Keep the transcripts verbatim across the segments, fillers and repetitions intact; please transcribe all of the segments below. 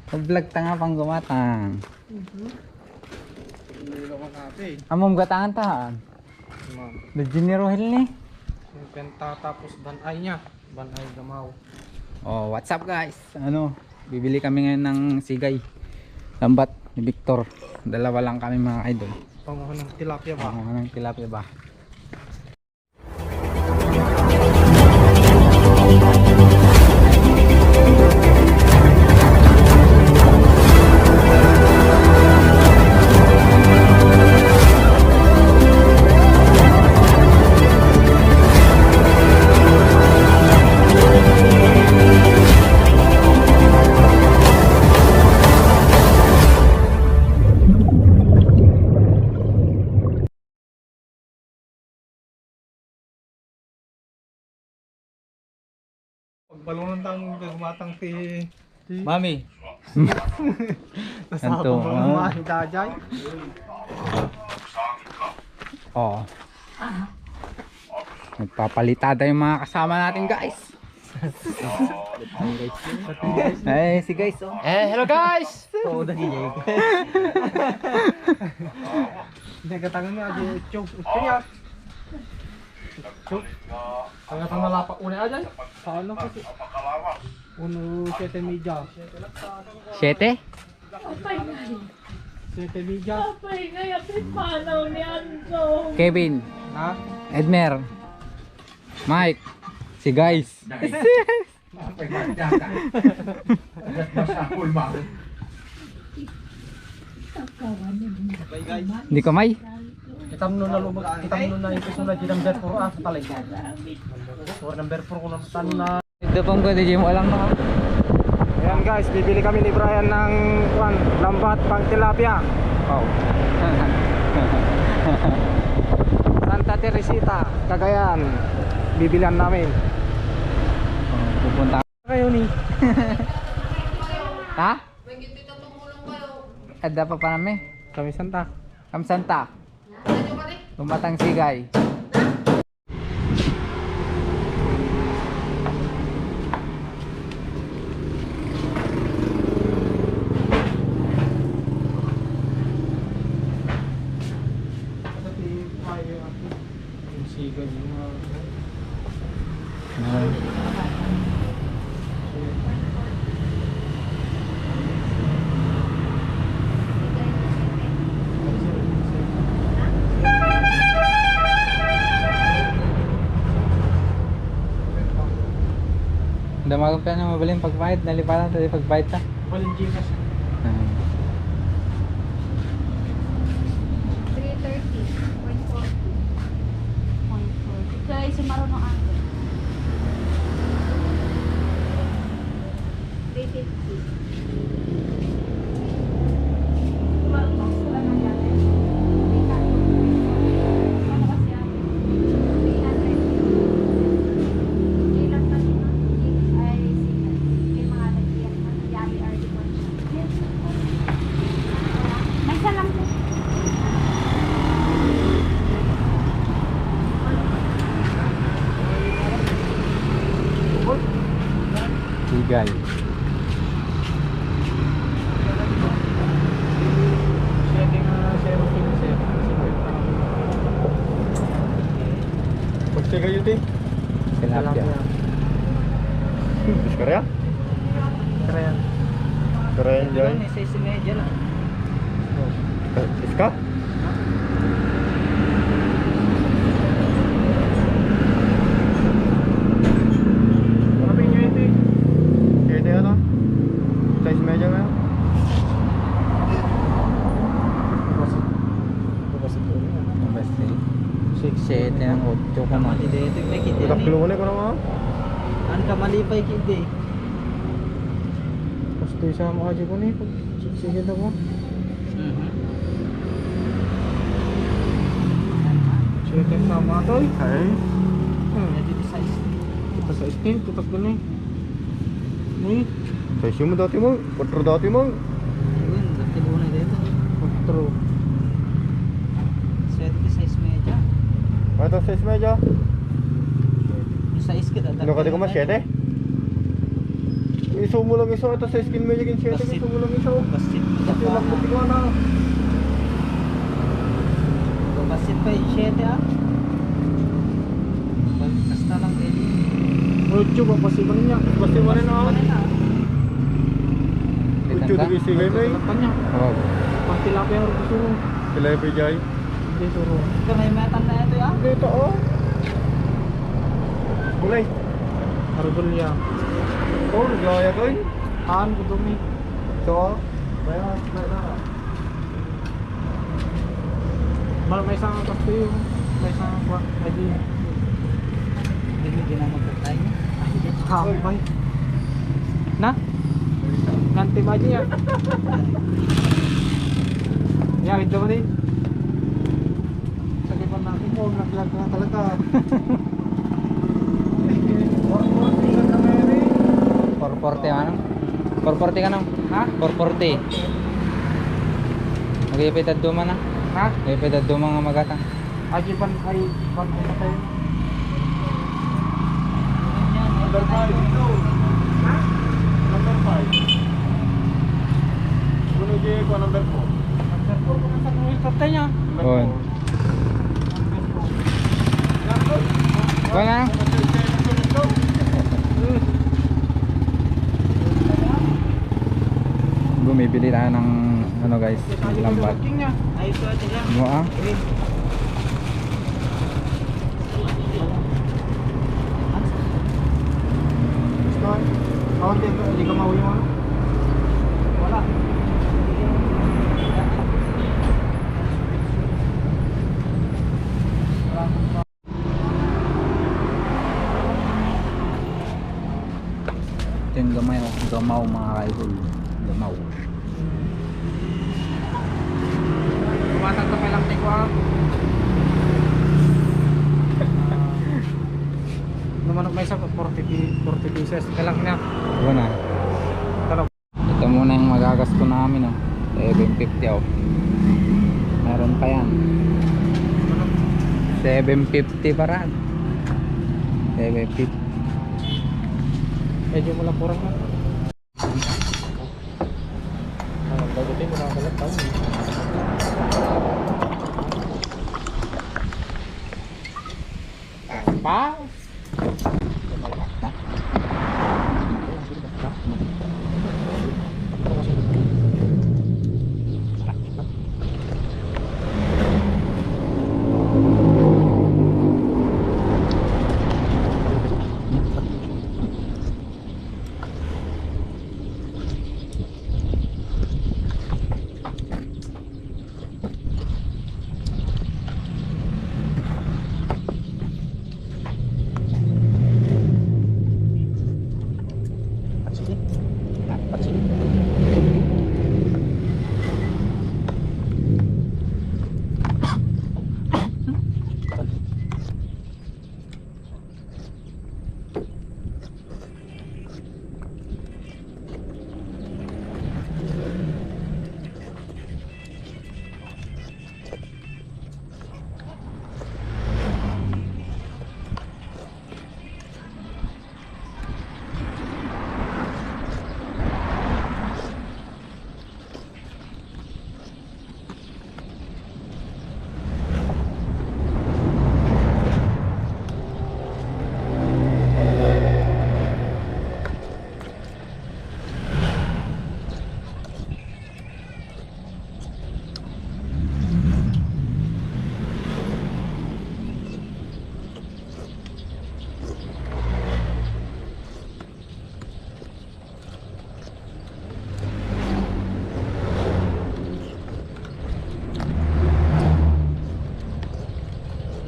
Pag-vlog ta nga pang gumatang. Mhm. Hindi naman ate. Amom gatangan ta, ha? Ma'am. The General Hill ni? Singkwenta tapos banay niya. Banay gamaw. Oh, what's up, guys? Ano, bibili kami ngayon ng sigay. Lambat ni Victor. Dalawa lang kami, mga idol. Panguha ng tilapia ba? Panguha ng tilapia ba? Pagbalunan tang gumatang ti Mami. Anto, ah? Dajay. Oh. Nagpapalita tayo, mga kasama natin, guys. Eh, si guys, oh. Eh, hello, guys. Oo, dali, dali. Nagkatanga nga, di, Utyo. Utyo niya. Utyo. Nagkatanga lapa, una, ayan. Paano kasi? Uno, siyete media. Siyete? Apay ngay. Siyete media. Apay ngay, apay panaw ni Anjo. Kevin. Ha? Edmer. Mike. Si guys. Guys. Apay, magdaka. Agad masakol, ma'am. Hindi ko may. Kitam no na lumag-, kitam no na yung susunod, yung number four, ah, sa talay. Or number four, kung number na. Ito pang ko, di mo alam, no? Ayan guys, bibili kami ni Brian ng, kwan, lambat pang tilapia. Wow. Santa Teresita, Cagayan. Bibilian namin. Oh, pupunta kayo ni. Ha? Ada pa pa namin. Kami Santa. Kami Santa. Lumatang sigay. Sigay yung mga Damagan pa na mabalin pagbayad, nalipatan tayo pagbayad ta. Walang Gcash. Ah. Three thirty point forty. Point forty. Kaya si marunong ang three fifty. May isa lang po. Sigay. Pagsigay yun, eh. Tilapia. Tilapia. Fish ka rin? Karayan. Karayan dyan. Ano, sais y media lang. Iska? Sabi niyo ito eh. Siete ano? Sais y media nga. Six. Siete ang otso ko na. Tatlo na ko na nga. Ang kamalipay kiti. Gusto isama ka dyan ko ni. Sige daw ko. Mhm. Sige, tama to, eh. Ay. Hmm. Pwede di size. Ito sa skin, tutak ko ni. Uy. Sa issue mo dati mo, kwatro dati mo. Ayun, dati mo na dito. Kwatro. Siete sais y media. Ano to, sais y media? Yung sais ka, ano ka, di ko mas siete? Isumo lang isu, ata sa skin mo yung kinsyete, isumo lang isu. Basit. Kasi lang mo tikwa na. Basit pa yung siyete, ah. Basta lang, eh. Ocho, basit pa rin niya. Basit pa rin, ah. Ocho, di ba, sige, may? Basit pa niya. Oo. Pang tilapia, gusto mo. Tilapia, jay. Hindi, suro. Ito, may metan na ito, ah. Dito, oh. Gulay. Arugulya. Oh, gaya to, eh. Haan, gudumi. Ito, oh. Kaya, kaya na. Mal-, may isang kasto yun. May isang kwa-, ay, di. Hindi, hindi na magkakain. Ay, di. Hapay. Na? Nanti ba niya? Ya, ito ni. Sabi pa natin mo, naglag na talaga. Four forty, ano? Four forty ka, no? Ha? Four forty. Mag-ipit at duma na. Ha? Mag-ipit at duma nga magatang. Ay, di ban, ay, ban, ay, patay. Number five, ito. Ha? Number five. Kuno di ko number four. Number four, kung nasa kuno yung patay niya. Number four. Wala. Bumibili tayo ng ano, guys, lambat. Ay, ito, ito lang. Ano, ah? Basta, bawal din, hindi ka mauwi mo, ano? Wala. Ito yung gamay, oh. Gamaw, mga idol. Gamaw. Tumatag ka pa lang, teko, ah. Ah, naman may sa forty pi-, forty pieces ka lang niya. Wala na. Talo. Ito muna yung magagasto namin, oh. Seven fifty, oh. Meron pa yan. Seven fifty pa rin. Seven fifty. Medyo mula kurang na. Ah, bagutin mo na pala, tao. Pa?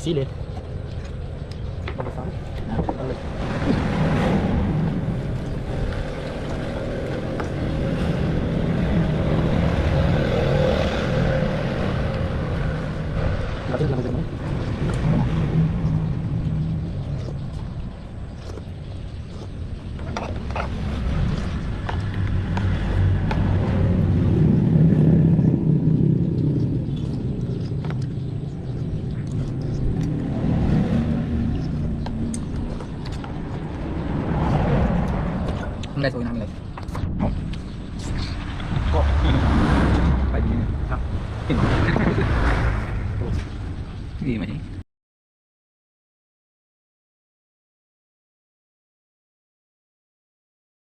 Sili. Hindi man eh.